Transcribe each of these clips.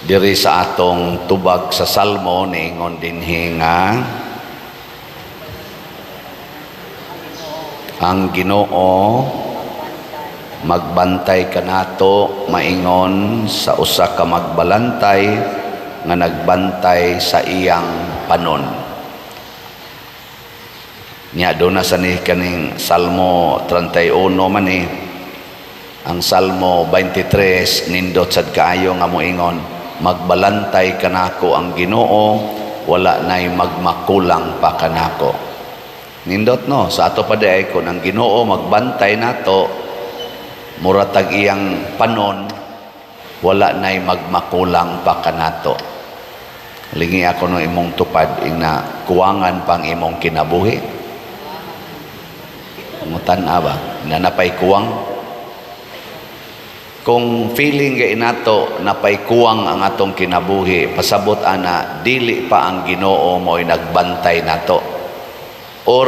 Diri sa atong tubag sa Salmo, niingon dinhi nga ang Ginoo magbantay kanato maingon sa usa ka magbalantay nga nagbantay sa iyang panon. Nya doon na sa ni kaning Salmo 31 man ni ang Salmo 23, nindot sad kaayo nga moingon, "Magbalantay kanako ang Ginoo, wala nay magmakulang pa kanako." Nindot, no? Sa ato pa diay, kun ang Ginoo magbantay nato, mura tag iyang panon, wala nay magmakulang pa kanato. Lingi ako no imong tupad ing na kuwangan pang imong kinabuhi. Mutan ba na napay kuwang? Kung feeling kay nato napay kuwang ang atong kinabuhi, pasabot ana dili pa ang Ginoo mo'y nagbantay nato or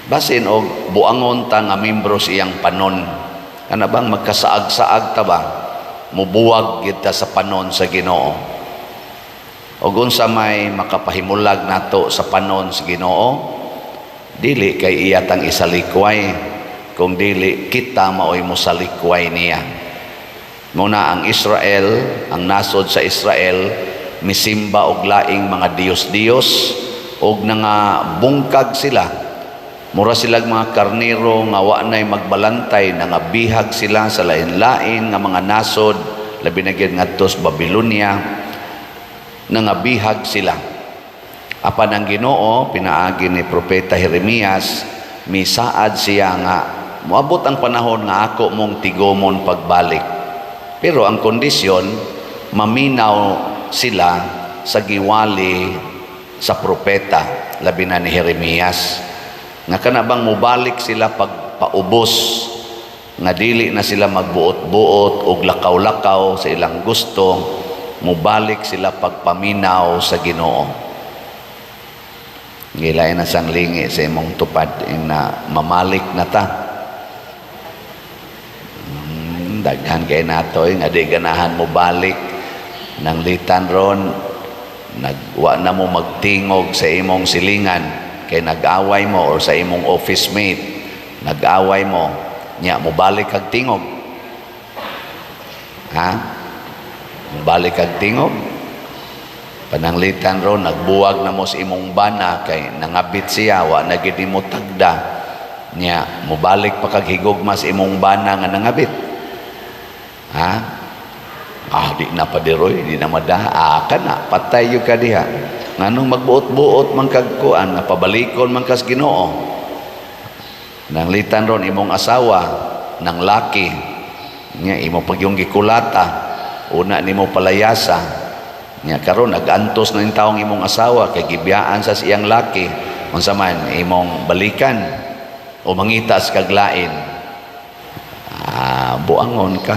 basin og buangon ta nga membro sa iyang panon. Ana bang magkasaag-saag ta ba, mubuwag gyud ta sa panon sa Ginoo. Og unsa may makapahimulag nato sa panon sa Ginoo? Dili kay iya tang isalikway, kung dili kita maoy mosalikway niya. Muna ang Israel, ang nasod sa Israel, misimba og laing mga diyos-diyos og nga bungkag sila. Mura silag mga karnero nga wa nay magbalantay, nangabihag sila sa lain-lain nga mga nasod, labi na gyud ngadto sa Babylonia, nangabihag sila. Apan ang Ginoo, pinaagi ni Propeta Jeremias, misaad siya nga moabot ang panahon nga ako mong tigomon pagbalik. Pero ang kondisyon, maminaw sila sa giwali sa propeta, labi na ni Jeremias. Nga kana bang mobalik sila pagpaubos, nga dili na sila magbuot-buot og lakaw-lakaw sa ilang gusto, mobalik sila pagpaminaw sa Ginoo. Gilay na sang lingi sa imong tupad ing na mamalik na ta. Daghan kay nato nga di ganahan mo balik. Nanglitan ron, nagwa na mo magtingog sa imong silingan kay nag-away mo or sa imong office mate, nag-away mo, nya mo balik kag tingog. Ha? Balik kag tingog? Pananglitan ron, nagbuwag na mo sa imong bana kay nangabit siya, wa na gid mo tagda. Nya mobalik pa kag higugma sa imong bana nga nangabit. Ha? Ah, di na padiroy, di na mada. Ah, kana, patay gyud ka diha. Nganong magbuot-buot man kag kuan, nga pabalikon man kas Ginoo? Nanglitan ron imong asawa nang laki nya, imo pagyong gikulata, una nimo palayasa. Nya karon nag-antos na ning taong imong asawa kay gibiyaan sa siyang laki. Unsa man imong balikan o mangitas kag lain? Ah, buangon ka.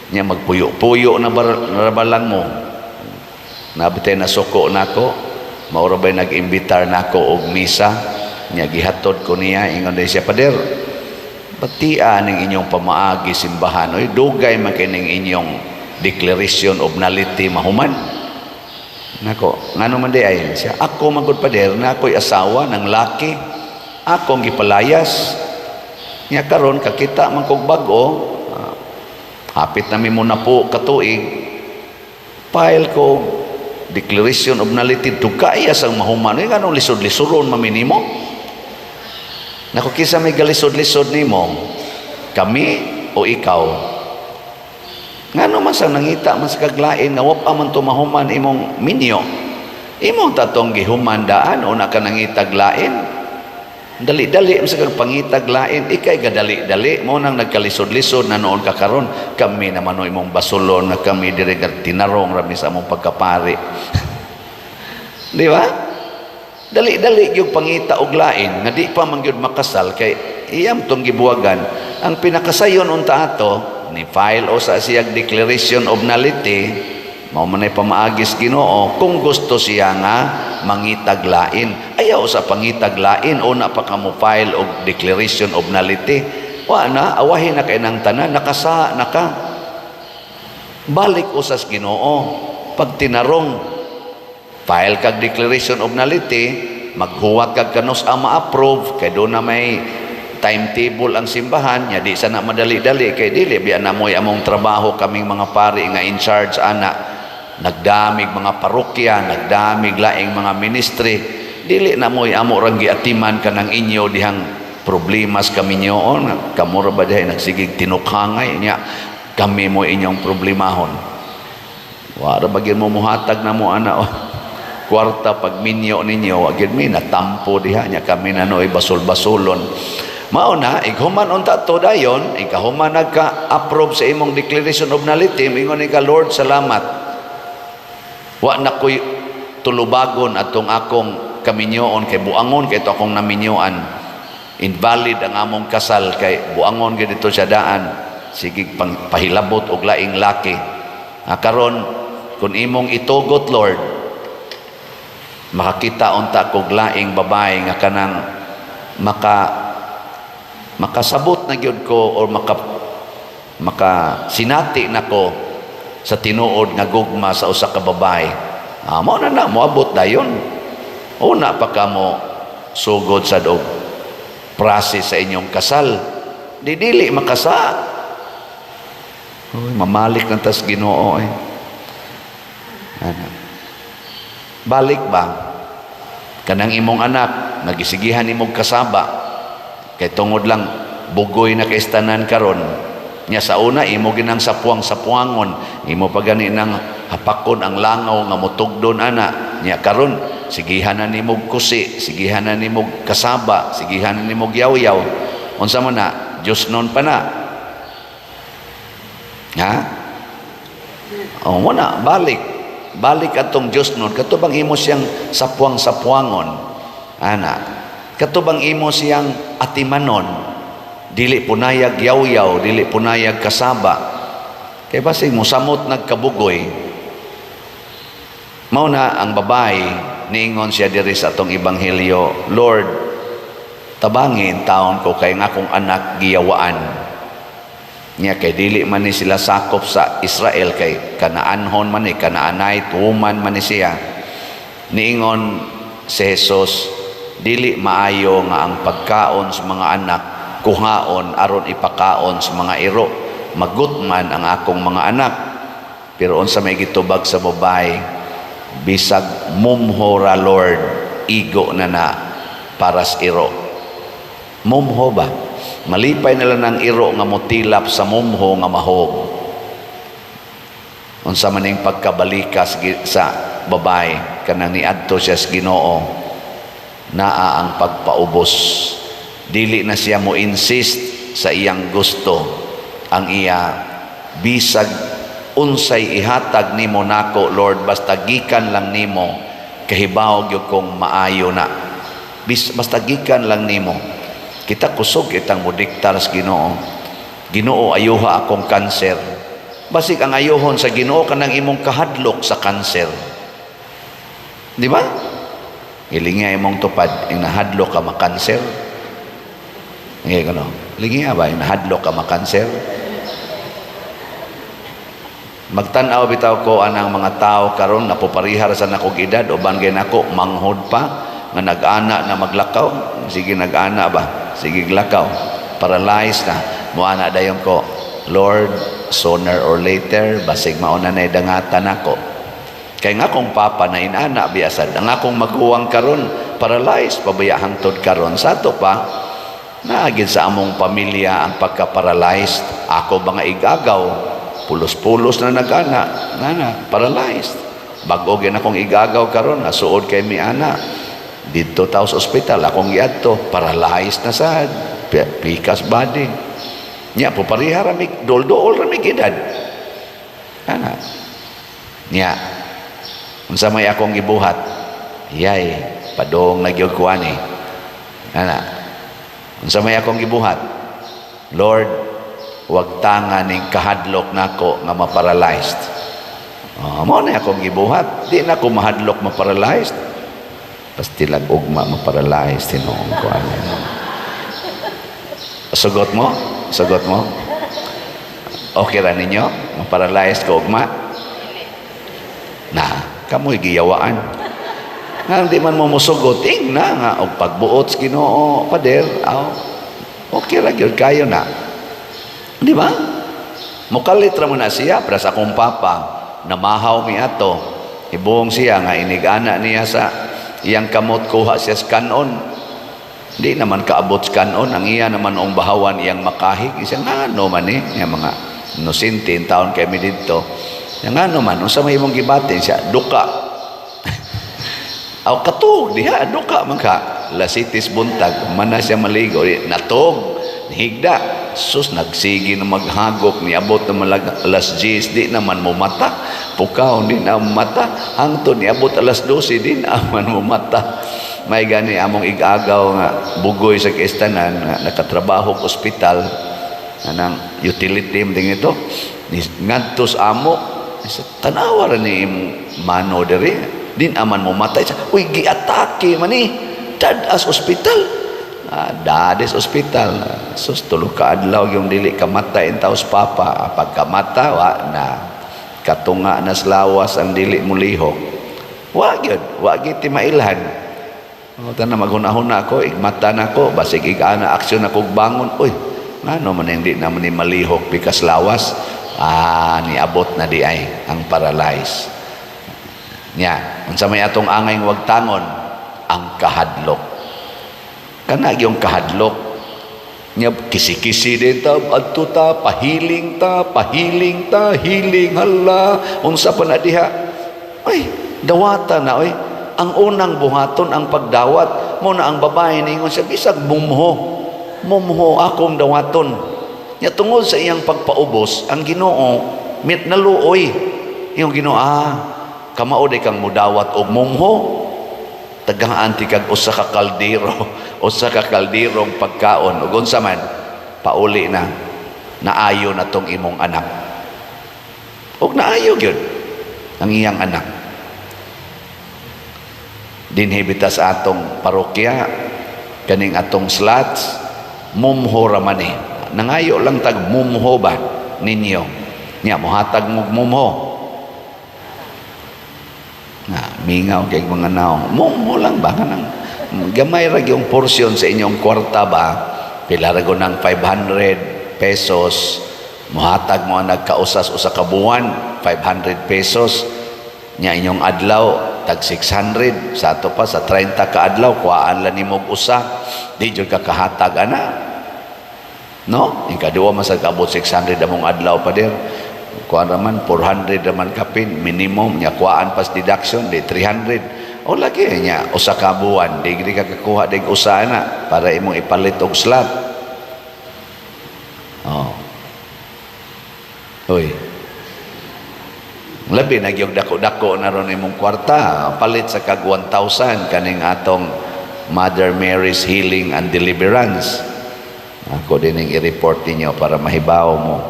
Nya magpuyo-puyo na narabalang mo. Nabitay nasuko nako, mao ba'y nag-imbitar nako og misa, nya gihatod ko niya, ingon day siya, "Pader, batia ning inyong pamaagi simbahan, oy, dugay man kining inyong declaration of nullity mahuman." Nako, ngano man di ay siya, "Ako man gud, pader, na ako'y asawa ng laki, akong gipalayas. Nya karon kakita man kog bag-o, hapit na mi mo na po katuig, file ko declaration of nullity, dugaya sang mahuman. Uy, nganong lisod-lisoron man nimo?" Nako, kinsa may galisod-lisod nimo? Kami o ikaw? Ngano man sang nangita man sa kaglain nga wa pa man tumahuman imong minyo? Imong tatong gihuman daan o na ka nangitag lain. Dali-dali man sa kag pangitag lain, ikay gadali-dali mo nang nagkalisod-lisod na noon ka karon. Kami naman no imong basulon nga kami diri nga tinarong rami sa among pagkapari. Di ba? Dali-dali yung pangita og lain nga di pa man gyud makasal kay iyam tong gibuwagan. Ang pinakasayon unta ato ni file o sa siyag declaration of nullity, mao man ay pamaagis Ginoo kung gusto siya nga mangitag lain. Ayaw sa pangitag lain, una pa ka mo file og declaration of nullity. Wa na, awahin na kay nang tanan, nakasa naka. Balik usas Ginoo. Pag tinarong, file kag declaration of nullity, maghuwat kag kanus ang ma-approve kay do na may timetable ang simbahan nya, di sa na madali-dali kay dili biya na mo'y among trabaho. Kaming mga pari nga in charge ana, nagdamig mga parokya, nagdamig laing mga ministry, dili na mo'y amo rang giatiman kanang inyo dihang problemas kami nyo. Kamo ra ba dihay nagsigig tinukhangay nya kami mo inyong problemahon? Wa ra ba gyud mo muhatag na mo ana, oh, kwarta pag minyo ninyo? Wa gyud mi natampo diha nya kami na noy basol-basolon. Mao na ighuman unta to dayon, ikahuman nagka-approve sa imong declaration of nullity, ingon ka, "Lord, salamat, wa na ko'y tulubagon atong akong kaminyoon kay buangon kay ito akong naminyoan. Invalid ang among kasal kay buangon gyud ito siya daan, sige pang pahilabot og laing laki. Ah, karon kung imong itugot, Lord, makakita unta kog laing babae nga kanang makasabot na gyud ko or maka sinati na ko sa tinuod nga gugma sa usa ka babae." Ah, mao na na moabot dayon. Una pa ka mo sugod sa og process sa inyong kasal. Di dili makasa. Uy, mamalik na tas Ginoo eh. Ano? Balik ba? Kanang imong anak, nagisigihan imong kasaba. Kay tungod lang bugoy na kaistanan karon. Nya sa una imo ginang sapuang-sapuangon, imo pa gani nang hapakon ang langaw nga mutugdon ana. Nya karon sigihan na nimo kusi, sigihan na nimo kasaba, sigihan na nimo yaw-yaw. Unsa man na? Diyos nun pa na. Ha? O mo na, balik. Balik atong Diyos nun. Kato bang imo siyang sapuang-sapuangon? Ana. Kato bang imo siyang atimanon? Dili punayag yaw-yaw, dili punayag kasaba. Kay basig musamot nagkabugoy. Mao na ang babae, niingon siya diri sa atong ebanghelyo, "Lord, tabangin taon ko kay nga akong anak giyawaan." Nya kay dili man ni sila sakop sa Israel kay Kanaanhon man ni, Canaanite woman man ni siya. Niingon si Jesus, "Dili maayo nga ang pagkaon sa mga anak kuhaon aron ipakaon sa mga iro. Magutman ang akong mga anak." Pero unsa may gitubag sa babae? "Bisag mumho ra, Lord, igo na na para sa iro." Mumho ba? Malipay nila ng iro nga motilap sa mumho nga mahog. Unsa man ning pagkabalikas sa babae kanang niadto siya sa Ginoo? Naa ang pagpaubos. Dili na siya mo insist sa iyang gusto. Ang iya, "Bisag unsay ihatag nimo nako, Lord, basta gikan lang nimo, kahibaw gyud kong maayo na. Basta gikan lang nimo." Kita kusog itang modiktar sa Ginoo. "Ginoo, ayuha akong kanser." Basig ang ayuhon sa Ginoo kanang imong kahadlok sa kanser. Di ba? Ilinga imong tupad, yung nahadlok ka makanser. Ngayon ko no? Lingi ba, yung nahadlok ka makanser? Magtan-aw bitaw ko anang mga tao karon napuparihar sa nakog edad, uban gay nako manghod pa nga nag-ana na maglakaw. Sige, nag-ana ba, sige glakaw, paralyzed na. Moana dayon ko, "Lord, sooner or later basig mauna na dangatan nako." Kay nga akong papa na inana biasad, ang akong maguwang karon paralyzed pabaya hangtod karon. Sa ato pa naagid sa among pamilya ang pagka-paralyzed. Ako ba nga igagaw, pulos-pulos na nag-ana nana paralyzed. Bag-o gyud akong igagaw karon, nasuod kay mi ana didto taw sa ospital. Akong giadto, paralyzed na sad, pikas body nya po. Pareha ra mi, dol-dool ra mi edad ana. Nya unsa may akong gibuhat? Yay, padong na gyud ko ani ana. Unsa may akong gibuhat? "Lord, wag tanga ning kahadlok nako nga ma-paralyzed." Oh, mao na akong gibuhat. Di na ako mahadlok ma-paralyzed. Pastilag ugma ma-paralyzed tinuon ko ani. Sugot mo? Sugot mo? Okay ra ninyo? Ma-paralyze ko ugma? Na, kamo'y giyawaan. Nga di man mo musugot, ing na nga, og pagbuot sa Ginoo, pader, aw, okay ra gyud kayo na. Di ba? Mukalit ra mo na siya, para sa akong papa, namahaw mi ato, ibuong siya nga inig-ana niya sa iyang kamot, kuha siya sa kanon. Di naman kaabot sa kanon, ang iya naman ang bahawan iyang makahig. Siya nga ano man eh, nga mga inosente taon kay mi didto. Siya nga ano man, unsa may imong gibati siya, duka. Aw katug diha, duka man ka. Lasitis buntag, man na siya maligo, natog, higda. Sus, nagsige na maghagok, niabot na malag alas 10, di naman mo mata. Pukaw, di na mata. Hangtod niabot alas 12, di naman mo mata. May gani among igagaw nga bugoy sa kistanan nga nakatrabaho og ospital anang utility mo ito ni ngadto sa amo sa tanawa ra ni imong mano diri, din aman mo matay siya. Uy, giatake man ni dad-as ospital, ah, dades ospital. Sus, tulo ka adlaw yung dili kamatay in taos papa. Ah, pagkamata wa na katunga na sa lawas ang dili mo lihok, wa gyud, wa gyud ti mailhan. O, tanan maghuna-huna ako, igmata na ko, basig igana aksyon ako bangon. Uy, ngano man hindi naman ni malihok pikas lawas? Ah, niabot na di ay ang paralyze. Nya, unsa may atong angay wagtangon? Ang kahadlok. Kana yung kahadlok. Nya kisi-kisi din ta, adto ta, pahiling ta, pahiling ta, hiling, hala, unsa pa na diha. Ay, dawata na oy. Ang unang buhaton ang pagdawat mo na ang babae ningon siya bisag mumho, mumho akong dawaton. Nya tungod sa iyang pagpaubos, ang Ginoo mit naluoy. Yung Ginoo, ah, kamao di kang mudawat og mumho, tagaan ti kag usa ka kaldero, usa ka kalderong pagkaon, ug unsa man pauli na, naayo na tong imong anak. Ug naayo gyud ang iyang anak. Dinhi bita sa atong parokya, kaning atong slots, mumho ra man eh. Nangayo lang tag mumho ba ninyo? Nya mohatag mo mumho na mingaw kay mga naong mumho lang ba, kanang gamay ra yung porsyon sa inyong kwarta ba, pila ra ng 500 pesos, mohatag mo ang nagkausas usa ka buwan 500 pesos. Nya inyong adlaw tag 600 sa ato pa sa 30 ka adlaw, kuhaan lang nimo og usa, di jud ka kahatag ana, no? Ikaduha man sa kaabot 600 among adlaw pa dir, kuan raman 400 raman kapin minimum. Nya kuhaan pas deduction di 300 o lagi. Nya usa ka buwan di ka kakuha dig usa na para imong ipalit og slot. Oh, uy, labi na gyud dako-dako na ron imong kwarta, palit sa kag 1,000 kaning atong Mother Mary's Healing and Deliverance. Ako din ang i-report ninyo para mahibaw mo.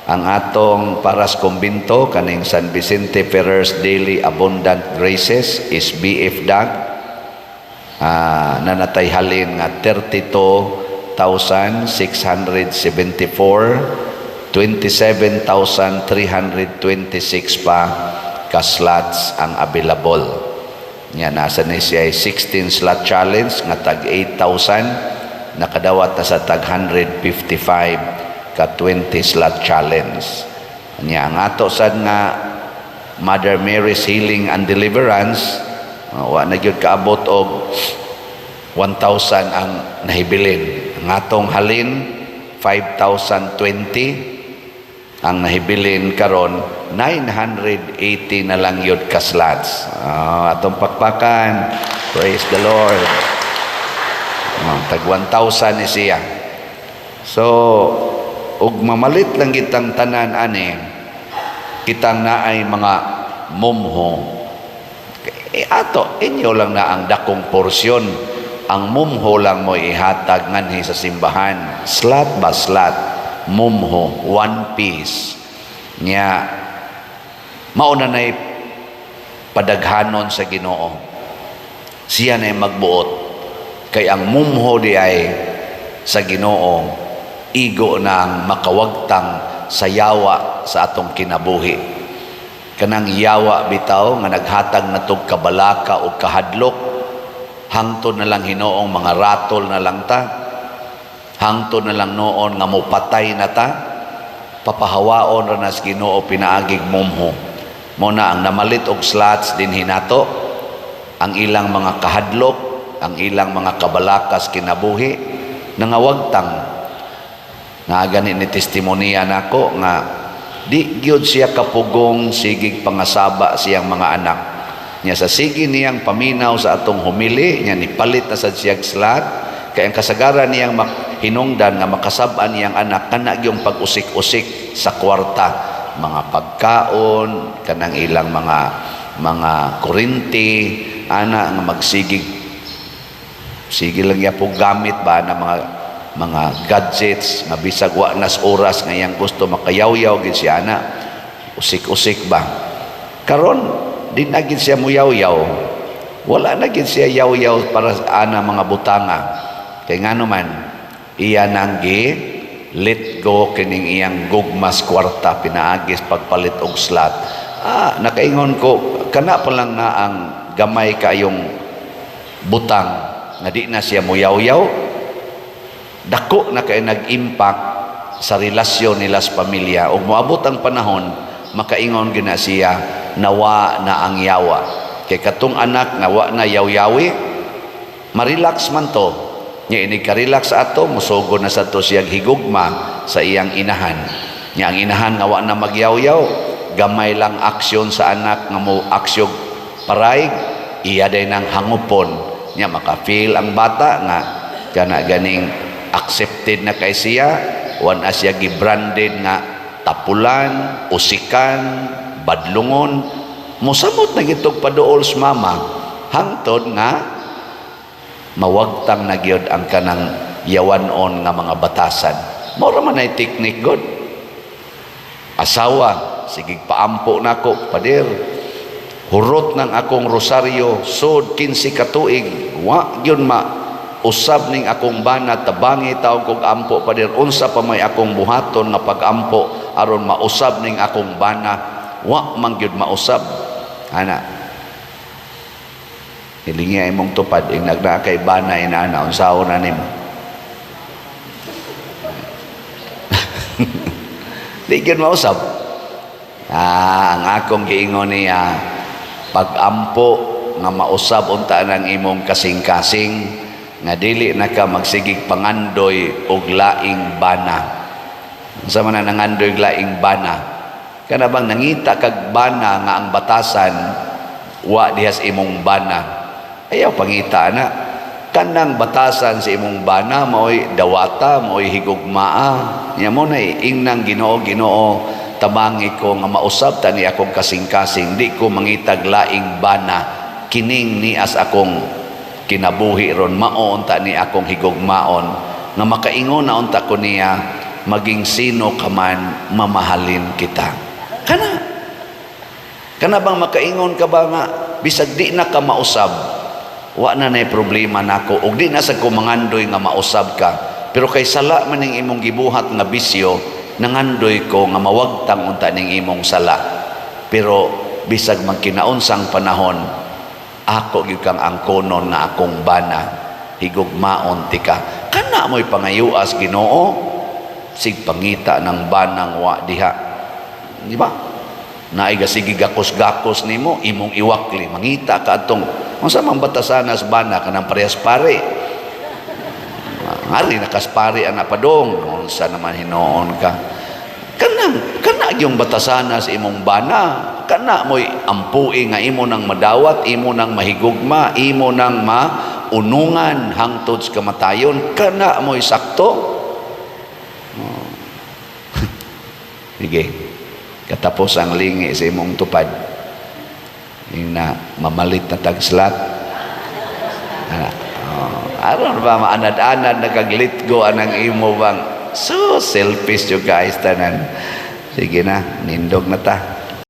Ang atong paras kumbinto, kaning San Vicente Ferrer's Daily Abundant Graces is BF DAG, nanatay halin nga 32,674, 27,326 pa ka slots ang available. Nya nasa ni siya ay 16 slot challenge nga tag 8,000, nakadawat na sa tag 155 ka 20 slot challenge. Nya ang ato sad nga Mother Mary's Healing and Deliverance, wa na gyud kaabot og 1,000 ang nahibilin. Ang atong halin 5,020, ang nahibilin karon 980 na lang yun ka slots. Ah, atong pakpakan. Praise the Lord. Ah, tag 1,000 ni siya. So, ug mamalit lang kitang tanan ani, kitang naay mga mumho. E ato, inyo lang na ang dakong porsyon. Ang mumho lang mo ihatag nganhi sa simbahan. Slot ba slot? Mumho, one piece. Nya, mauna na'y padaghanon sa Ginoo. Siya na'y magbuot. Kay ang mumho di ay sa Ginoo, igo na ang makawagtang. sa yawa sa atong kinabuhi. Kanang yawa bitaw nga naghatag natog kabalaka o kahadlok, hangtod na lang hinoong mga ratol na lang ta, hangtod na lang noon nga mopatay na ta, papahawaon ra nas Ginoo pinaagig mumho. Mo na ang namalit og slots dinhi nato, ang ilang mga kahadlok, ang ilang mga kabalakas kinabuhi nangawagtang. Nga gani ni testimonya nako nga di gyud siya kapugong, sigig pangasaba siyang mga anak niya. Sa sige niyang paminaw sa atong homily niya, nipalit na sad siyag slot, kay ang kasagaran niyang hinungdan nga makasab-an niyang anak kana gyung pag-usik-usik sa kwarta, mga pagkaon, kanang ilang mga kurinti ana, nga magsigig sige lang niya po gamit ba na mga gadgets nga bisag wa nas oras nga iyang gusto, makayawyaw gid siya ana, usik-usik ba. Karon di na gid siya muyawyaw, wala na gid siya yaw-yaw para sa ana mga butanga, kay ngano man iya nang gi let go kining iyang gugmas kwarta pinaagis pagpalit og slot. Ah, nakaingon ko kana pa lang na ang gamay kayong butang nga di na siya muyawyaw, dako na kay nag-impact sa relasyon nila sa pamilya. Ug moabot ang panahon, makaingon gina siya, nawa na ang yawa, kay katong anak nga wa na yaw-yawi, marelax man to nya. Inig ka-relax ato, musugod na sa to siyang higugma sa iyang inahan. Nya ang inahan nga wa na magyawyaw, gamay lang aksyon sa anak nga mo aksyon paraig, iya day nang hangupon nya. Maka-feel ang bata nga kana ganing accepted na kay siya, wa na siya gibranded nga tapulan, usikan, badlungon. Mosamot na gitog paduol sa mama hangtod nga mawagtang na gyud ang kanang yawanon nga mga batasan. Mao ra man ay technique god. Asawa, sige paampo nako, "Pader, hurot ng akong rosaryo sod 15 ka tuig, wa gyud ma usab ning akong bana. Tabangi taong kog ampo, pader. Unsa pa may akong buhaton nga pagampo aron mausab ning akong bana? Wa man gyud mausab," ana. Hilingi imong tupad ing nagna kay bana inana, unsaon na nimo? Di gyud mausab. Ah, ang akong giingon niya, pagampo nga mausab unta ng imong kasing-kasing, nga dili na ka magsigig pangandoy og laing bana. Unsa man ang nangandoy og laing bana? Kana bang nangita kag bana nga ang batasan wa dihas imong bana, ayaw pangita na. Kanang batasan sa imong bana maoy dawata, maoy higugmaa nya. Mo na ingnang Ginoo, "Ginoo, tabangi ko nga mausab tani akong kasing-kasing, di ko mangitag laing bana. Kining nias akong kinabuhi ron, mao unta ni akong higugmaon," nga makaingon na unta ko niya, "Maging sino ka man, mamahalin kita." Kana bang makaingon ka ba nga bisag di na ka mausab, wa na nay problema nako, ug di na sa ko mangandoy nga mausab ka, pero kay sala man ning imong gibuhat nga bisyo, nangandoy ko nga mawagtang unta ning imong sala, pero bisag magkinaunsang panahon, ako gyud kang angkonon nga akong bana, higugmaon tika." Kana mo'y pangayuas Ginoo, sig pangita ng banang wa diha, di ba? Naay sige gakos-gakos nimo, imong iwakli, mangita ka atong unsa man batasanas bana, kanang parehas pare. Ari nakaspari ana padong, unsa naman hinoon ka? Kanang kana yung batasanas imong bana, kana mo'y ampui nga imo nang madawat, imo nang mahigugma, imo nang maunungan hangtod sa kamatayon, kana mo'y sakto. Oh. Sige. Katapos ang lingi sa imong tupad. Yung na mamalit na tag-slot. Ah, oh, aron ba maanad-anad nagag-let go anang imo bang so selfish you guys tanan. Sige na, nindog na ta.